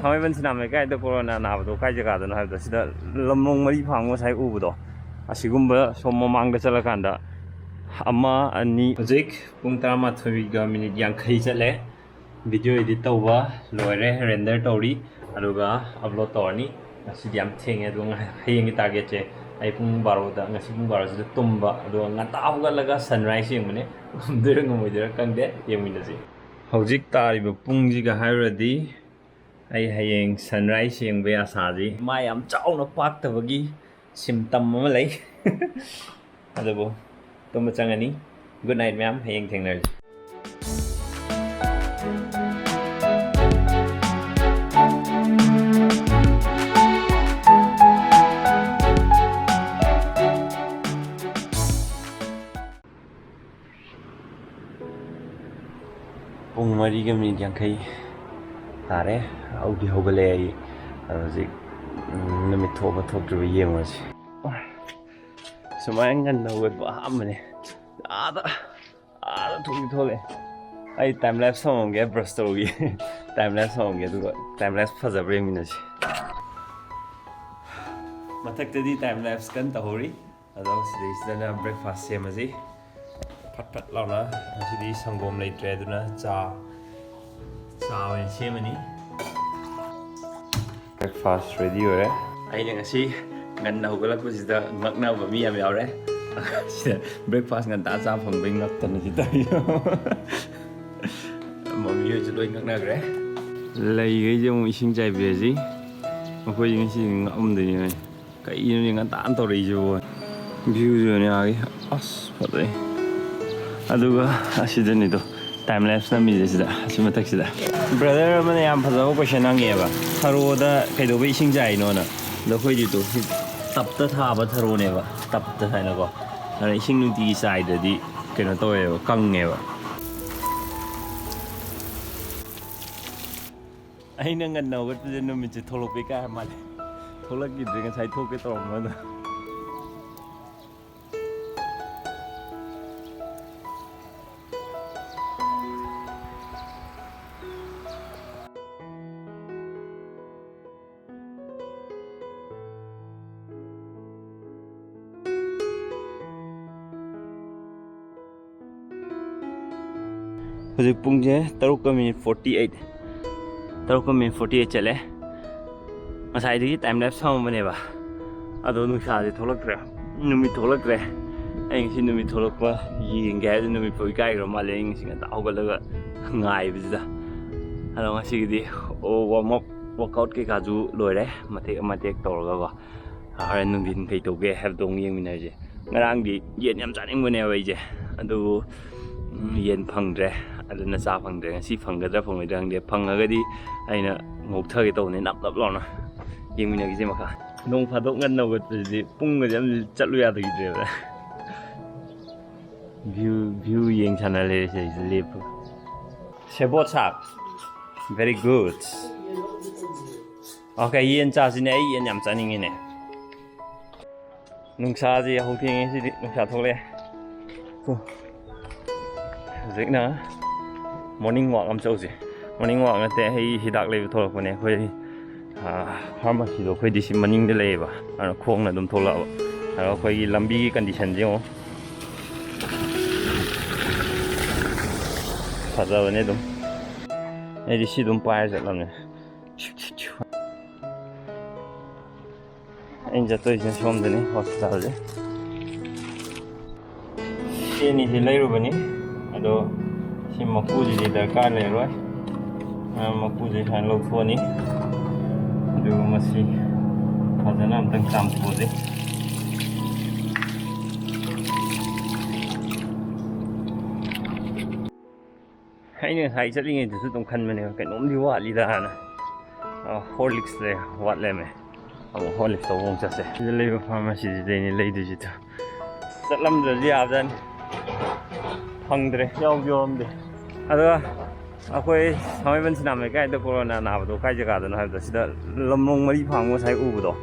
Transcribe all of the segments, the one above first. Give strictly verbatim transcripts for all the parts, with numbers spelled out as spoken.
ꯊꯥꯡꯃꯩꯕꯟ ꯁꯤꯅꯥ ꯂꯩꯀꯥꯏꯗ ꯀꯣꯔꯣꯅꯥ ꯅꯥꯕꯗꯣ ꯀꯥꯏ ꯖꯒꯥꯗꯅꯣ ꯍꯥꯏꯕꯗꯣ, ꯁꯤꯗ ꯂꯝꯂꯣꯡ ꯃꯔꯤ ꯐꯥꯡꯕ ꯉꯁꯥꯏ ꯎꯕꯗꯣ, ꯑꯁꯤꯒꯨꯝꯕ ꯁꯣꯝ ꯃꯃꯥꯡꯗ ꯆꯠꯂꯀꯥꯟꯗ ꯑꯃ, ꯑꯅꯤ, ꯍꯧꯖꯤꯛ ꯄꯨꯡ ꯇꯔꯥꯃꯥꯊꯣꯏꯒ ꯃꯤꯅꯤꯠ ꯌꯥꯡꯈꯩ ꯆꯠꯂꯦ꯫ ꯚꯤꯗꯤꯑꯣ ꯏꯗꯤꯠ ꯇꯧꯕ ꯂꯣꯏꯔꯦ, ꯔꯦꯟꯗꯔ ꯇꯧꯔꯤ, ꯑꯗꯨꯒ ꯑꯞꯂꯣꯗ ꯇꯧꯔꯅꯤ꯫ ꯉꯁꯤꯗꯤ ꯌꯥꯝ ꯊꯦꯡꯉꯦ, ꯑꯗꯨꯒ ꯉ-, ꯍꯌꯦꯡꯒꯤ ꯇꯥꯔꯒꯦꯠꯁꯦ ꯑꯩ ꯄꯨꯡ ꯕꯥꯔꯣꯗ, ꯉꯁꯤ ꯄꯨꯡ ꯕꯥꯔꯣꯁꯤꯗ ꯇꯨꯝꯕ, ꯑꯗꯨꯒ ꯉꯟꯇꯥ ꯍꯧꯒꯠꯂꯒ ꯁꯟꯔꯥꯏꯁ ꯌꯦꯡꯕꯅꯦ꯫ ꯉꯝꯗꯣꯏꯔꯥ ꯉꯝꯃꯣꯏꯗꯣꯏꯔꯥ ꯈꯪꯗꯦ, ꯌꯦꯡꯃꯤꯟꯅꯁꯤ꯫ ꯍꯧꯖꯤꯛ ꯇꯥꯔꯤꯕ ꯄꯨꯡꯁꯤꯒ ꯍꯥꯏꯔꯨꯔꯗꯤ ꯑꯩ ꯍꯌꯦꯡ ꯁꯟꯔꯥꯏꯁ ꯌꯦꯡꯕꯒꯤ ꯑꯁꯥꯁꯤ ꯃꯥꯏ ꯌꯥꯝ ꯆꯥꯎꯅ ꯄꯥꯛꯇꯕꯒꯤ ꯁꯤꯝꯇꯝ ꯑꯃ ꯂꯩ꯫ ꯑꯗꯨꯕꯨ ꯇꯨꯝꯕ ꯆꯪꯉꯅꯤ꯫ ꯒꯨꯗ ꯅꯥꯏꯠ ꯃꯌꯥꯝ, ꯍꯌꯦꯡ ꯊꯦꯡꯅꯔꯁꯤ꯫ ꯄꯨꯡ ꯃꯔꯤꯒ ꯃꯤꯅꯤꯠ ꯌꯥꯡꯈꯩ ꯇꯥꯔꯦ꯫ ꯍꯧꯗꯤ ꯍꯧꯒꯠꯂꯛꯑꯦ ꯑꯩ꯫ ꯑꯗꯣ ꯍꯧꯖꯤꯛ, ꯎꯝ, ꯅꯨꯃꯤꯠ ꯊꯣꯛꯄ ꯊꯣꯛꯇ꯭ꯔꯤꯕ ꯌꯦꯡꯉꯨꯔꯁꯤ꯫ ꯁꯨꯃꯥꯏꯅ ꯉꯟꯅ ꯍꯧꯒꯠꯄ ꯑꯍꯥꯟꯕꯅꯦ꯫ ꯑꯥꯗ, ꯑꯥꯗ ꯊꯣꯛꯇꯤ ꯊꯣꯛꯂꯛꯑꯦ꯫ ꯑꯩ ꯇꯥꯏꯝ ꯂꯦꯞꯁ ꯊꯝꯃꯝꯒꯦ, ꯕ꯭ꯔꯁ ꯇꯧꯔꯨꯒꯦ꯫ ꯇꯥꯏꯝ ꯂꯦꯞꯁ ꯊꯝꯃꯝꯒꯦ, ꯑꯗꯨꯒ ꯇꯥꯏꯝ ꯂꯦꯞꯁ ꯐꯖꯕ꯭ꯔꯥ ꯌꯦꯡꯃꯤꯟꯅꯁꯤ꯫ ꯃꯊꯛꯇꯗꯤ ꯇꯥꯏꯝ ꯂꯦꯞꯁ ꯀꯟꯅ ꯇꯧꯍꯧꯔꯤ꯫ ꯑꯗꯣ ꯁꯤꯗꯩꯁꯤꯗꯅ ꯕ꯭ꯔꯦꯛꯐꯥꯁ ꯁꯦꯝꯃꯁꯤ꯫ ꯐꯠ ꯐꯠ ꯂꯥꯎꯅ꯫ ꯉꯁꯤꯗꯤ ꯁꯪꯒꯣꯝ ꯂꯩꯇ꯭ꯔꯦ, ꯑꯗꯨꯅ ꯆꯥ, ꯆꯥ ꯑꯣꯏꯅ ꯁꯦꯝꯃꯅꯤ꯫ ꯕ꯭ꯔꯦꯛꯐꯥꯁ ꯔꯦꯗꯤ ꯑꯣꯏꯔꯦ꯫ ꯑꯩꯅ ꯉꯁꯤ ꯉꯟꯅ ꯍꯧꯒꯠꯂꯛꯄꯁꯤꯗ ꯉꯛꯅꯕ ꯃꯤ ꯌꯥꯝ ꯌꯥꯎꯔꯦ꯫ ꯁꯤꯗ ꯕ꯭ꯔꯦꯛꯐꯥꯁ ꯉꯟꯇꯥ ꯆꯥ ꯐꯪꯕꯩ ꯉꯛꯇꯅ ꯁꯤ ꯇꯧꯔꯤ꯫ ꯃꯃꯤ ꯍꯣꯏꯁꯨ ꯂꯣꯏ ꯉꯛꯅꯈ꯭ꯔꯦ꯫ ꯂꯩꯈꯩꯁꯦ ꯑꯃꯨꯛ ꯏꯁꯤꯡ ꯆꯥꯏꯕꯤꯔꯁꯤ꯫ ꯃꯈꯣꯏꯁꯦ ꯉꯁꯤ ꯉꯛꯑꯝꯗꯣꯏꯅꯦ꯫ ꯀꯩꯅꯣꯅꯦ ꯉꯟꯇꯥꯅ ꯇꯧꯔꯛꯏꯁꯤꯕꯣ? ꯚ꯭ꯌꯨꯁꯤꯅꯦ ꯑꯥꯒꯤ꯫ ꯑꯁ, ꯐꯖꯩ꯫ ꯑꯗꯨꯒ ꯑꯁꯤꯗꯅꯤꯗꯣ, ꯇꯥꯏꯝ ꯂꯦꯞꯁ ꯅꯝꯃꯤꯁꯦ ꯁꯤꯗ, ꯑꯁꯤ ꯃꯊꯛꯁꯤꯗ꯫ ꯕ꯭ꯔꯗꯔ ꯑꯃꯅ ꯌꯥꯝ ꯐꯖꯕ ꯀꯣꯏꯁꯟ ꯍꯪꯉꯦꯕ, "ꯊꯔꯣꯗ ꯀꯩꯗꯧꯕꯩ ꯏꯁꯤꯡ ꯆꯥꯏꯅꯣꯅ?" ꯑꯗꯣ ꯑꯩꯈꯣꯏꯗꯤ ꯇꯨ ꯁꯤ ꯇꯞꯇ ꯊꯥꯕ ꯊꯔꯣꯅꯦꯕ, ꯇꯞꯇ ꯍꯥꯏꯅꯀꯣ꯫ ꯑꯗꯨꯅ ꯏꯁꯤꯡ ꯅꯨꯡꯇꯤꯒꯤ ꯆꯥꯏꯗ꯭ꯔꯗꯤ ꯀꯩꯅꯣ ꯇꯧꯋꯦꯕ, ꯀꯪꯉꯦꯕ꯫ ꯑꯩꯅ ꯉꯟꯅ ꯍꯧꯒꯠꯄꯁꯦ ꯅꯨꯃꯤꯠꯁꯦ ꯊꯣꯛꯂꯛꯄꯩ ꯀꯥꯏ ꯃꯥꯜꯂꯦ꯫ ꯊꯣꯛꯂꯛꯈꯤꯗ꯭ꯔꯦ, ꯉꯁꯥꯏ ꯊꯣꯛꯀꯦ ꯇꯧꯔꯝꯕꯗꯣ꯫ ꯍꯧꯖꯤꯛ ꯄꯨꯡꯁꯦ ꯇꯔꯨꯛꯀ ꯃꯤꯅꯤꯠ ꯐꯣꯔꯇꯤ ꯑꯩꯠ, ꯇꯔꯨꯛꯀ ꯃꯤꯅꯤꯠ ꯐꯣꯔꯇꯤ ꯑꯩꯠ ꯆꯠꯂꯦ꯫ ꯉꯁꯥꯏꯗꯒꯤ ꯇꯥꯏꯝ ꯂꯦꯞꯁ ꯊꯝꯃꯝꯕꯅꯦꯕ, ꯑꯗꯣ ꯅꯨꯡꯁꯥꯁꯦ ꯊꯣꯛꯂꯛꯇ꯭ꯔꯦ꯫ ꯅꯨꯃꯤꯠ ꯊꯣꯛꯂꯛꯇ꯭ꯔꯦ꯫ ꯑꯩ ꯉꯁꯤ ꯅꯨꯃꯤꯠ ꯊꯣꯛꯂꯛꯄ ꯌꯦꯡꯒꯦ ꯍꯥꯏꯗꯤ ꯅꯨꯃꯤꯠ ꯐꯥꯎ ꯏꯀꯥꯏꯈ꯭ꯔ ꯃꯥꯜꯂꯦ, ꯑꯩ ꯉꯁꯤ ꯉꯟꯇꯥ ꯍꯧꯒꯠꯂꯒ ꯉꯥꯏꯕꯁꯤꯗ꯫ ꯑꯗꯣ ꯉꯁꯤꯒꯤꯗꯤ ꯋꯥꯔꯝ ꯑꯞ, ꯋꯥꯔꯛꯑꯥꯎꯠ ꯀꯩꯀꯥꯁꯨ ꯂꯣꯏꯔꯦ, ꯃꯇꯦꯛ ꯃꯇꯦꯛ ꯇꯧꯔꯒꯀꯣ꯫ ꯍꯣꯔꯦꯟ ꯅꯨꯡꯊꯤꯟ ꯀꯩ ꯇꯧꯒꯦ ꯍꯥꯏꯕꯗꯣ ꯑꯃꯨꯛ ꯌꯦꯡꯃꯤꯟꯅꯔꯁꯦ꯫ ꯉꯔꯥꯡꯗꯤ ꯌꯦꯟ ꯌꯥꯝ ꯆꯥꯅꯤꯡꯕꯅꯦꯕ ꯑꯩꯁꯦ, ꯑꯗꯨꯕꯨ ꯎꯝ, ꯌꯦꯟ ꯐꯪꯗ꯭ꯔꯦ, ꯑꯗꯨꯅ ꯆꯥ ꯐꯪꯗ꯭ꯔꯦ꯫ ꯉꯁꯤ ꯐꯪꯒꯗ꯭ꯔꯥ ꯐꯪꯉꯣꯏꯗ꯭ꯔꯥ ꯈꯪꯗꯦ꯫ ꯐꯪꯉꯒꯗꯤ ꯑꯩꯅ ꯉꯧꯊꯒꯦ ꯇꯧꯕꯅꯦ, ꯅꯞ ꯅꯞ ꯂꯥꯎꯅ꯫ ꯌꯦꯡꯃꯤꯟꯅꯈꯤꯁꯦ ꯃꯈꯥ꯫ ꯅꯣꯡ ꯐꯥꯗꯣꯛ ꯉꯟꯅ ꯍꯧꯒꯠꯄꯁꯤꯗꯤ ꯄꯨꯡꯒꯁꯦ ꯑꯃ ꯆꯠꯂꯨ ꯌꯥꯗꯈꯤꯗ꯭ꯔꯦꯕ꯫ ꯚ꯭ꯌꯨ, ꯚ꯭ꯌꯨ ꯌꯦꯡ ꯁꯥꯟꯅ ꯂꯩꯔꯦ ꯁꯤꯗꯩꯁꯤꯗ ꯂꯦꯞꯄꯒ꯫ Sebo chap, very good. Okay, ꯌꯦꯟ ꯆꯥꯁꯤꯅꯦ, ꯑꯩ ꯌꯦꯟ ꯌꯥꯝ ꯆꯥꯅꯤꯡꯉꯤꯅꯦ꯫ ꯅꯨꯡꯁꯥꯁꯦ ꯌꯥꯍꯧ ꯊꯦꯡꯉꯦ ꯁꯤꯗꯤ, ꯅꯨꯡꯁꯥ ꯊꯣꯛꯂꯛꯑꯦ꯫ ꯍꯧꯖꯤꯛꯅ ꯃꯣꯔꯅꯤꯡ ꯋꯥꯛ ꯑꯃ ꯆꯧꯁꯦ꯫ ꯃꯣꯔꯅꯤꯡ ꯋꯥꯛ ꯅꯠꯇꯦ, ꯑꯩ ꯍꯤꯗꯥꯛ ꯂꯩꯕ ꯊꯣꯛꯂꯛꯄꯅꯦ꯫ ꯑꯩꯈꯣꯏ ꯐꯥꯔꯃꯥꯁꯤꯗꯣ ꯑꯩꯈꯣꯏꯗꯤ ꯁꯤ ꯃꯅꯤꯡꯗ ꯂꯩꯌꯦꯕ, ꯑꯗꯨꯅ ꯈꯣꯡꯅ ꯑꯗꯨꯝ ꯊꯣꯛꯂꯛꯑꯕ꯫ ꯑꯗꯣ ꯑꯩꯈꯣꯏꯒꯤ ꯂꯝꯕꯤꯒꯤ ꯀꯟꯗꯤꯁꯟꯁꯦ ꯌꯦꯡꯉꯣ, ꯐꯖꯕꯅꯦ ꯑꯗꯨꯝ꯫ ꯑꯩꯗꯤ ꯁꯤ ꯑꯗꯨꯝ ꯄꯥꯏꯔ ꯆꯠꯂꯝꯅꯦ꯫ ꯑꯩꯅ ꯆꯠꯇꯣꯏꯁꯤꯅ ꯁꯣꯝꯗꯅꯤ, ꯍꯣꯁꯄꯤꯇꯥꯜꯁꯦ꯫ ꯁꯤ ꯑꯅꯤꯁꯤ ꯂꯩꯔꯨꯕꯅꯤ, ꯑꯗꯣ ꯁꯤ ꯃꯀꯨꯁꯤꯗꯤ ꯗꯔꯀꯥꯔ ꯂꯩꯔꯣꯏ꯫ ꯑ, ꯃꯀꯨꯁꯦ ꯁꯨꯃꯥꯏꯅ ꯂꯧꯊꯣꯛꯑꯅꯤ, ꯑꯗꯨꯒ ꯃꯁꯤ ꯐꯖꯅ ꯑꯝꯇꯪ ꯆꯥꯝꯊꯣꯛꯑꯁꯤ꯫ ꯑꯩꯅ ꯉꯁꯥꯏ ꯆꯠꯂꯤꯉꯩꯗꯁꯨ ꯑꯗꯨꯝ ꯈꯟꯕꯅꯦꯕ, ꯀꯩꯅꯣꯝꯗꯤ ꯋꯥꯠꯂꯤꯗꯅ꯫ ꯑ, ꯍꯣꯔꯂꯤꯛꯁ ꯂꯩ, ꯋꯥꯠꯂꯦꯃꯦ꯫ ꯑꯃꯨꯛ ꯍꯣꯔꯂꯤꯛꯁ ꯂꯧꯕ ꯑꯃꯨꯛ ꯆꯠꯁꯦ꯫ ꯁꯤꯗ ꯂꯩꯕ ꯐꯥꯔꯃꯥꯁꯤꯁꯤꯗꯩꯅꯦ ꯂꯩꯗꯣꯏꯁꯤꯗ꯫ ꯆꯠꯂꯝꯗ꯭ꯔꯗꯤ ꯌꯥꯕꯖꯥꯠꯅꯤ꯫ ꯐꯪꯗ꯭ꯔꯦ, ꯌꯥꯎꯗꯤ ꯌꯥꯎꯔꯝꯗꯦ꯫ ꯑꯗꯨꯒ ꯑꯩꯈꯣꯏ ꯊꯥꯡꯃꯩꯕꯟ ꯁꯤꯅꯥꯝ ꯂꯩꯀꯥꯏꯗ ꯀꯣꯔꯣꯅꯥ ꯅꯥꯕꯗꯣ ꯀꯥꯏ ꯖꯒꯥꯗꯅꯣ ꯍꯥꯏꯕꯗꯣ, ꯁꯤꯗ ꯂꯝꯂꯣꯡ ꯃꯔꯤ ꯐꯥꯡꯕ ꯉꯁꯥꯏ ꯎꯕꯗꯣ,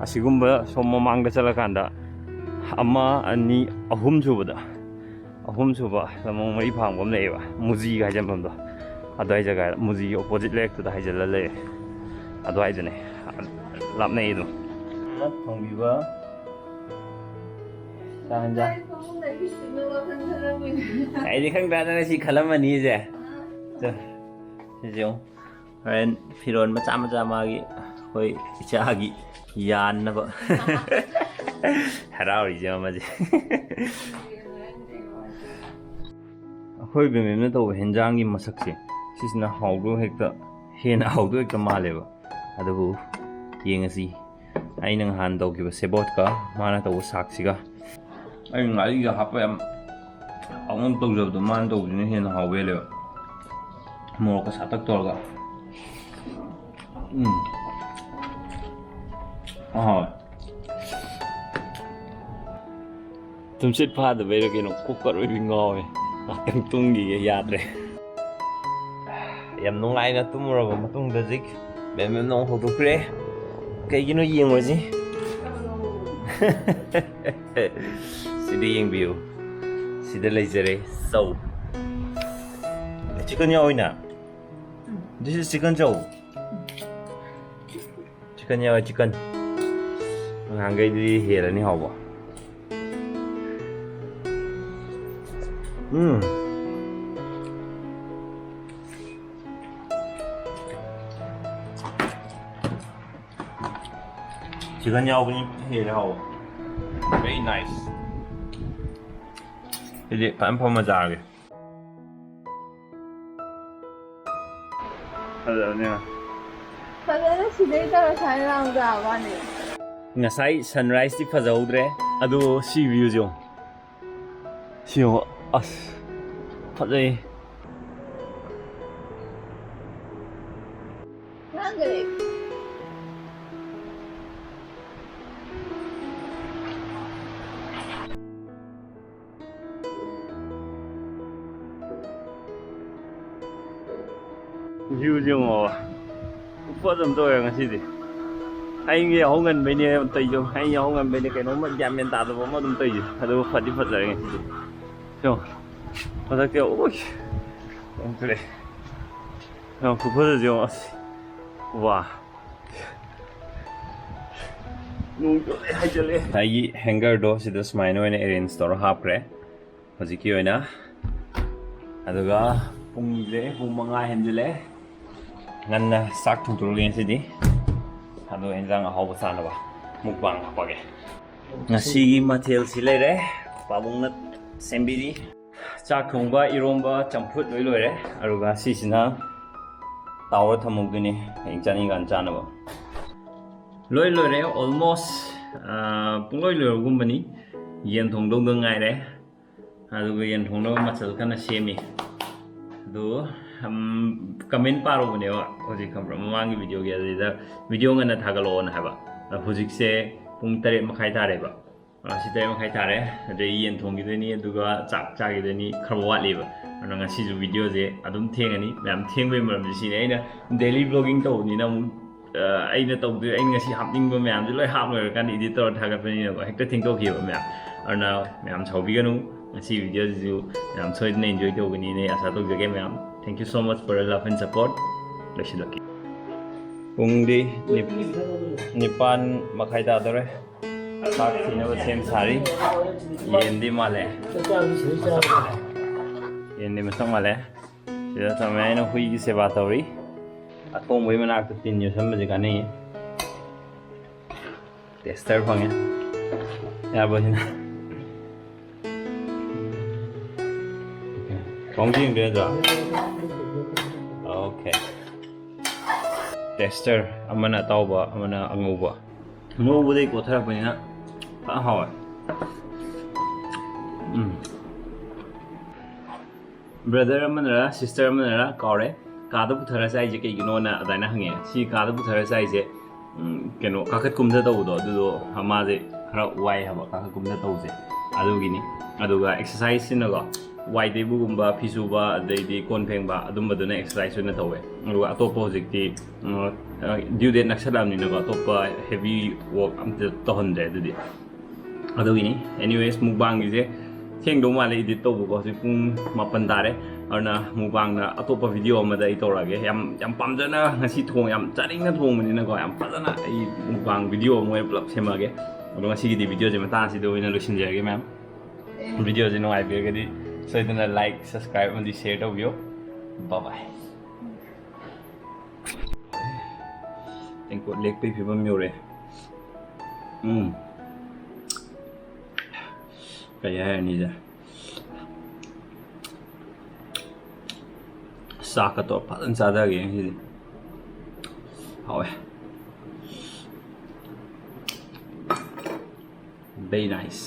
ꯑꯁꯤꯒꯨꯝꯕ ꯁꯣꯝ ꯃꯃꯥꯡꯗ ꯆꯠꯂꯀꯥꯟꯗ ꯑꯃ, ꯑꯅꯤ, ꯑꯍꯨꯝ ꯁꯨꯕꯗ, ꯑꯍꯨꯝ ꯁꯨꯕ ꯂꯝꯂꯣꯡ ꯃꯔꯤ ꯐꯥꯡꯕ ꯑꯃ ꯂꯩꯌꯦꯕ, ꯃꯨꯖꯤꯒ ꯍꯥꯏꯖꯟꯐꯝꯗꯣ꯫ ꯑꯗꯨꯋꯥꯏ ꯖꯒꯥ, ꯃꯨꯖꯤꯒꯤ ꯑꯣꯄꯣꯖꯤꯠ ꯂꯩꯔꯛꯇꯨꯗ ꯍꯥꯏꯖꯜꯂ ꯂꯩꯔꯦ꯫ ꯑꯗꯨꯋꯥꯏꯗꯅꯦ꯫ ꯂꯥꯞꯅꯩ ꯑꯗꯨꯝ꯫ ꯐꯪꯕꯤꯕ ꯆꯥꯛ ꯍꯦꯟꯖꯥꯡ꯫ ꯐꯃꯨꯡꯗꯒꯤ ꯍꯤꯞꯅꯕ ꯈꯟꯖꯔꯝꯃꯤꯅꯦ꯫ ꯑꯩꯗꯤ ꯈꯪꯗ꯭ꯔꯥ ꯅꯪ ꯁꯤ ꯈꯜꯂꯝꯃꯅꯤꯁꯦ꯫ ꯆꯣ, ꯁꯤꯁꯦ ꯌꯦꯡꯉꯨ꯫ ꯍꯣꯔꯦꯟ ꯐꯤꯔꯣꯟ ꯃꯆꯥ ꯃꯆꯥ ꯃꯥꯒꯤ ꯑꯩꯈꯣꯏ ꯏꯆꯥꯒꯤ ꯌꯥꯟꯅꯕ꯫ ꯍꯔꯥꯎꯔꯤꯁꯦ ꯃꯃꯥꯁꯦ꯫ ꯑꯩꯈꯣꯏ ꯕꯦꯝꯕꯦꯝꯅ ꯇꯧꯕ ꯍꯦꯟꯖꯥꯡꯒꯤ ꯃꯁꯛꯁꯦ, ꯁꯤꯁꯤꯅ ꯍꯥꯎꯗꯣ ꯍꯦꯛꯇ, ꯍꯦꯟꯅ ꯍꯥꯎꯗꯣ ꯍꯦꯛꯇ ꯃꯥꯜꯂꯦꯕ꯫ ꯑꯗꯨꯕꯨ ꯌꯦꯡꯉꯁꯤ꯫ ꯑꯩꯅ ꯅꯍꯥꯟ ꯇꯧꯈꯤꯕ ꯁꯦꯕꯣꯠꯀ ꯃꯥꯅ ꯇꯧꯕ ꯁꯥꯛꯁꯤꯒ꯫ ꯑꯩ ꯉꯥꯔꯤꯒ ꯍꯥꯞꯄ ꯌꯥꯝ ꯍꯥꯎꯅ ꯇꯧꯖꯕꯗꯣ, ꯃꯥꯅ ꯇꯧꯕꯁꯤꯅ ꯍꯦꯟꯅ ꯍꯥꯎꯕ ꯍꯦꯜꯂꯦꯕ꯫ ꯃꯣꯔꯣꯛꯀ ꯁꯥꯇꯛ ꯇꯧꯔꯒ꯫ ꯎꯝ꯫ ꯑꯍꯣꯏ꯫ ꯇꯨꯝꯁꯤꯠ ꯐꯥꯗꯕꯩꯔ ꯀꯩꯅꯣ, ꯀꯣꯛꯀ ꯂꯣꯏ ꯉꯥꯎꯋꯦ꯫ ꯉꯥꯛꯇꯪ ꯇꯨꯝꯈꯤꯒꯦ, ꯌꯥꯗ꯭ꯔꯦ꯫ ꯌꯥꯝ ꯅꯨꯡꯉꯥꯏꯅ ꯇꯨꯝꯃꯨꯔꯕ ꯃꯇꯨꯡꯗ ꯍꯧꯖꯤꯛ ꯕꯦꯝꯕꯦꯝꯅ ꯑꯃꯨꯛ ꯍꯧꯗꯣꯛꯈ꯭ꯔꯦ꯫ ꯀꯩꯒꯤꯅꯣ ꯌꯦꯡꯉꯨꯔꯁꯤ꯫ ꯁꯤꯗ ꯌꯦꯡꯕꯤꯌꯨ꯫ ꯁꯤꯗ ꯂꯩꯖꯔꯦ ꯆꯧ꯫ ꯆꯤꯛꯀꯟ ꯌꯥꯎꯏꯅ꯫ This is chicken chow. Chicken ꯌꯥꯎꯋꯦ, ꯆꯤꯛꯀꯟ꯫ ꯅꯍꯥꯟꯈꯩꯗꯤ ꯍꯦꯜꯂꯅꯤ ꯍꯥꯎꯕ꯫ ꯎꯝ꯫ ꯆꯤꯛꯀꯟ ꯌꯥꯎꯕꯅꯤ ꯍꯦꯜꯂꯦ ꯍꯥꯎꯕ꯫ Very nice꯫ ꯁꯤꯗꯤ ꯐꯖꯅ ꯐꯝꯃ ꯆꯥꯔꯒꯦ꯫ ꯐꯖꯕꯅꯦ꯫ ꯐꯖꯅ ꯁꯤꯗꯩ ꯇꯧꯔ ꯁꯨꯃꯥꯏꯅ ꯂꯥꯡꯗ ꯋꯥꯅꯤ꯫ ꯉꯁꯥꯏ sunrise ꯇꯤ ꯐꯖꯍꯧꯗ꯭ꯔꯦ, ꯑꯗꯨ ꯁꯤ view ꯁꯦ ꯌꯦꯡꯉꯣ꯫ ꯁꯤ ꯌꯦꯡꯉꯣ, ꯑꯁ, ꯐꯖꯩ꯫ ꯂꯥꯡꯒꯔꯦ꯫ View ꯁꯦ ꯌꯦꯡꯉꯣ꯫ ꯈꯨꯐꯖ ꯑꯃ ꯇꯧꯋꯦ ꯉꯁꯤꯗꯤ꯫ ꯑꯩ ꯌꯥꯍꯧ ꯉꯟꯕꯩꯅꯦ ꯇꯧꯔꯤꯁꯦ꯫ ꯑꯩ ꯌꯥꯍꯧ ꯉꯟꯕꯩꯅꯦ, ꯀꯩꯅꯣꯝꯃ ꯒ꯭ꯌꯥꯟ ꯃꯦꯟ ꯇꯥꯗꯕ ꯑꯃ ꯑꯗꯨꯝ ꯇꯧꯔꯤꯁꯦ꯫ ꯑꯗꯨꯕꯨ ꯐꯗꯤ ꯐꯖꯔꯦ ꯉꯁꯤꯗꯤ꯫ ꯁꯦ ꯌꯦꯡꯉꯣ꯫ ꯃꯊꯛꯇ, ꯎꯏ! ꯌꯥꯝ ꯐꯖꯩ꯫ ꯌꯥꯝ ꯈꯨꯐꯖꯁꯦ ꯌꯦꯡꯉꯣ꯫ ꯑꯁ! ꯋꯥ! ꯅꯣꯡ ꯆꯨꯔꯛꯑꯦ, ꯍꯥꯏꯖꯜꯂꯛꯑꯦ꯫ ꯑꯩꯒꯤ ꯍꯦꯡꯒꯔꯗꯣ ꯁꯤꯗ ꯁꯨꯃꯥꯏꯅ ꯑꯣꯏꯅ ꯑꯦꯔꯦꯟꯖ ꯇꯧꯔ ꯍꯥꯞꯈ꯭ꯔꯦ ꯍꯧꯖꯤꯛꯀꯤ ꯑꯣꯏꯅ꯫ ꯑꯗꯨꯒ ꯄꯨꯡꯁꯦ ꯄꯨꯡ ꯃꯉꯥ ꯍꯦꯟꯖꯜꯂꯦ꯫ ꯉꯟꯅ ꯆꯥꯛ ꯊꯣꯡꯗꯣꯔꯒꯦ ꯉꯁꯤꯗꯤ꯫ ꯑꯗꯣ ꯍꯦꯟꯖꯥꯡ ꯑꯍꯥꯎꯕ ꯆꯥꯅꯕ ꯃꯨꯛꯕꯥꯡ ꯍꯥꯞꯄꯒꯦ꯫ ꯉꯁꯤꯒꯤ ꯃꯊꯦꯜꯁꯤ ꯂꯩꯔꯦ꯫ ꯄꯥꯕꯨꯡꯅ ꯁꯦꯝꯕꯤꯔꯤ꯫ ꯆꯥꯛ ꯊꯣꯡꯕ, ꯏꯔꯣꯝꯕ, ꯆꯝꯐꯨꯠ ꯂꯣꯏ ꯂꯣꯏꯔꯦ꯫ ꯑꯗꯨꯒ ꯁꯤꯁꯤꯅ ꯇꯥꯎꯔ ꯊꯝꯍꯧꯗꯣꯏꯅꯦ ꯍꯌꯦꯡ ꯆꯥꯅꯤꯡꯀꯥꯟ ꯆꯥꯅꯕ꯫ ꯂꯣꯏ ꯂꯣꯏꯔꯦ almost꯫ ꯑꯥ, ꯄꯨꯡꯂꯣꯏ ꯂꯣꯏꯔꯒꯨꯝꯕꯅꯤ꯫ ꯌꯦꯟ ꯊꯣꯡꯗꯧꯗ ꯉꯥꯏꯔꯦ꯫ ꯑꯗꯨꯒ ꯌꯦꯟ ꯊꯣꯡꯅꯕ ꯃꯆꯜ ꯀꯟꯅ ꯁꯦꯝꯃꯤ꯫ ꯑꯗꯨ, ꯎꯝ, comment ꯄꯥꯔꯨꯕꯅꯦꯕ ꯍꯧꯖꯤꯛ, ꯈꯪꯕ꯭ꯔꯥ? ꯃꯃꯥꯡꯒꯤ videoꯒꯤ ꯑꯗꯨꯗ video ꯉꯟꯅ ꯊꯥꯒꯠꯂꯛꯑꯣꯅ ꯍꯥꯏꯕ꯫ ꯑꯗ ꯍꯧꯖꯤꯛꯁꯦ ꯄꯨꯡ ꯇꯔꯦꯠ ꯃꯈꯥꯏ ꯇꯥꯔꯦꯕ꯫ ꯑ, ꯁꯤ ꯇꯔꯦꯠ ꯃꯈꯥꯏ ꯇꯥꯔꯦ꯫ ꯑꯗꯩ ꯌꯦꯟ ꯊꯣꯡꯈꯤꯗꯣꯏꯅꯤ, ꯑꯗꯨꯒ ꯆꯥꯛ ꯆꯥꯈꯤꯗꯣꯏꯅꯤ, ꯈꯔ ꯋꯥꯠꯂꯤꯕ꯫ ꯑꯗꯨꯅ ꯉꯁꯤꯁꯨ videoꯁꯦ ꯑꯗꯨꯝ ꯊꯦꯡꯉꯅꯤ꯫ ꯃꯌꯥꯝ ꯊꯦꯡꯕꯒꯤ ꯃꯔꯝꯁꯦ ꯁꯤꯅꯤ꯫ ꯑꯩꯅ daily vlogging ꯇꯧꯕꯅꯤꯅ ꯑꯃꯨꯛ, ꯑ, ꯑꯩꯅ ꯇꯧꯗꯣꯏ, ꯑꯩꯅ ꯉꯁꯤ ꯍꯥꯞꯅꯤꯡꯕ ꯃꯌꯥꯝꯁꯦ ꯂꯣꯏ ꯍꯥꯞ ꯂꯣꯏꯔꯀꯥꯟꯗ edit ꯇꯧꯔ ꯊꯥꯒꯠꯄꯅꯤꯅꯀꯣ, ꯍꯦꯛꯇ ꯊꯦꯡꯗꯣꯛꯈꯤꯕ ꯃꯌꯥꯝ꯫ ꯑꯗꯨꯅ ꯃꯌꯥꯝ ꯁꯥꯎꯕꯤꯒꯅꯨ, ꯉꯁꯤ videoꯁꯤꯁꯨ ꯃꯌꯥꯝ ꯁꯣꯏꯗꯅ enjoy ꯇꯧꯒꯅꯤꯅ ꯑꯩ ꯑꯁꯥ ꯇꯧꯖꯒꯦ ꯃꯌꯥꯝ꯫ Thank you so much for your love and support꯫ ꯂꯣꯏꯁꯤꯜꯂꯛꯀꯦ꯫ ꯄꯨꯡꯗꯤ ꯅꯤꯞ-, ꯅꯤꯄꯥꯟ ꯃꯈꯥꯏ ꯇꯥꯗꯧꯔꯦ꯫ ꯆꯥꯛ ꯊꯤꯅꯕ ꯁꯦꯝ ꯁꯥꯔꯤ꯫ ꯌꯦꯟꯗꯤ ꯃꯥꯜꯂꯦ꯫ ꯌꯦꯟꯗꯤ ꯃꯁꯛ ꯃꯥꯜꯂꯦ꯫ ꯁꯤꯗ ꯊꯝꯃꯦ꯫ ꯑꯩꯅ ꯍꯨꯏꯒꯤ ꯁꯦꯕꯥ ꯇꯧꯔꯤ꯫ ꯑꯊꯣꯡꯕꯒꯤ ꯃꯅꯥꯛꯇ ꯇꯤꯟ ꯌꯣꯠꯁꯟꯕꯁꯦ ꯀꯥꯟꯅꯩꯌꯦ꯫ Taster ꯐꯪꯉꯦ꯫ ꯌꯥꯔꯕꯣ ꯁꯤꯅ? ꯈꯣꯡꯁꯤ ꯌꯦꯡꯗꯣꯏ ꯅꯠꯇ꯭ꯔꯣ? Okay꯫ Taster, ꯑꯃꯅ ꯑꯇꯥꯎꯕ, ꯑꯃꯅ ꯑꯉꯧꯕ꯫ ꯉꯧꯕꯗꯩ ꯀꯣꯊꯔꯛꯄꯅꯤꯅ ꯐꯖꯅ ꯍꯥꯎꯋꯦ꯫ ꯎꯝ꯫ Brother ꯑꯃꯅꯔ sister ꯑꯃꯅꯔ ꯀꯥꯎꯔꯦ, ꯀꯥꯗ ꯄꯨꯊꯔ ꯆꯥꯏꯁꯦ ꯀꯩꯒꯤꯅꯣꯅ ꯑꯗꯨꯃꯥꯏꯅ ꯍꯪꯉꯦ꯫ ꯁꯤ ꯀꯥꯗ ꯄꯨꯊꯔ ꯆꯥꯏꯁꯦ, ꯎꯝ, ꯀꯩꯅꯣ, ꯀꯥꯈꯠ ꯀꯨꯝꯊ ꯇꯧꯕꯗꯣ, ꯑꯗꯨꯗꯣ ꯃꯥꯁꯦ ꯈꯔ ꯋꯥꯏ ꯍꯥꯏꯕ, ꯀꯥꯈꯠ ꯀꯨꯝꯊ ꯇꯧꯕꯁꯦ꯫ ꯑꯗꯨꯒꯤꯅꯤ꯫ ꯑꯗꯨꯒ exerciseꯁꯤꯅꯒꯣ, ꯋꯥꯏ ꯇꯩꯕꯒꯨꯝꯕ, ꯐꯤ ꯁꯨꯕ, ꯑꯗꯩꯗꯤ ꯀꯣꯟ ꯐꯦꯡꯕ, ꯑꯗꯨꯝꯕꯗꯨꯅ exercise ꯑꯣꯏꯅ ꯇꯧꯋꯦ꯫ ꯑꯗꯨꯒ ꯑꯇꯣꯞꯄ ꯍꯧꯖꯤꯛꯇꯤ, ꯎꯝ, due date ꯅꯛꯁꯜꯂꯛꯑꯕꯅꯤꯅꯀꯣ, ꯑꯇꯣꯞꯄ heavy work ꯑꯝꯇ ꯇꯧꯍꯟꯗ꯭ꯔꯦ ꯑꯗꯨꯗꯤ꯫ ꯑꯗꯨꯒꯤꯅꯤ꯫ Anyways, mukbangꯒꯤꯁꯦ ꯊꯦꯡꯗꯧ ꯃꯥꯜꯂꯦ edit ꯇꯧꯕꯀꯣ꯫ ꯍꯧꯖꯤꯛ ꯄꯨꯡ ꯃꯥꯄꯟ ꯇꯥꯔꯦ꯫ ꯑꯗꯨꯅ mukbangꯅ ꯑꯇꯣꯞꯄ video ꯑꯃꯗ ꯑꯩ ꯇꯧꯔꯛꯑꯒꯦ꯫ ꯌꯥꯝ ꯌꯥꯝ ꯄꯥꯝꯖꯅ ꯉꯁꯤ ꯊꯣꯡ ꯌꯥꯝ ꯆꯥꯅꯤꯡꯅ ꯊꯣꯡꯕꯅꯤꯅꯀꯣ, ꯌꯥꯝ ꯐꯖꯅ ꯑꯩ mukbang video ꯑꯃ ꯑꯣꯏꯅ ꯄꯨꯂꯞ ꯁꯦꯝꯃꯛꯑꯒꯦ꯫ ꯑꯗꯣ ꯉꯁꯤꯒꯤꯗꯤ videoꯁꯦ ꯃꯇꯥꯡ ꯑꯁꯤꯗ ꯑꯣꯏꯅ ꯂꯣꯏꯁꯤꯟꯖꯔꯒꯦ ꯃꯌꯥꯝ꯫ Videoꯁꯦ ꯅꯨꯡꯉꯥꯏꯕꯤꯔꯒꯗꯤ ꯁꯣꯏꯗꯅ like, subscribe ꯑꯃꯗꯤ share ꯇꯧꯕꯤꯌꯣ꯫ Bye bye꯫ ꯇꯦꯡꯀꯣꯠ ꯂꯦꯛꯄꯒꯤ ꯐꯤꯕꯝ ꯌꯧꯔꯦ꯫ ꯎꯝ꯫ ꯀꯩ ꯍꯥꯏꯔꯅꯤꯗ꯫ ꯆꯥꯛꯀ ꯇꯧꯔ ꯐꯖꯅ ꯆꯥꯊꯒꯦ ꯉꯁꯤꯗꯤ꯫ ꯍꯥꯎꯋꯦ꯫ Very nice꯫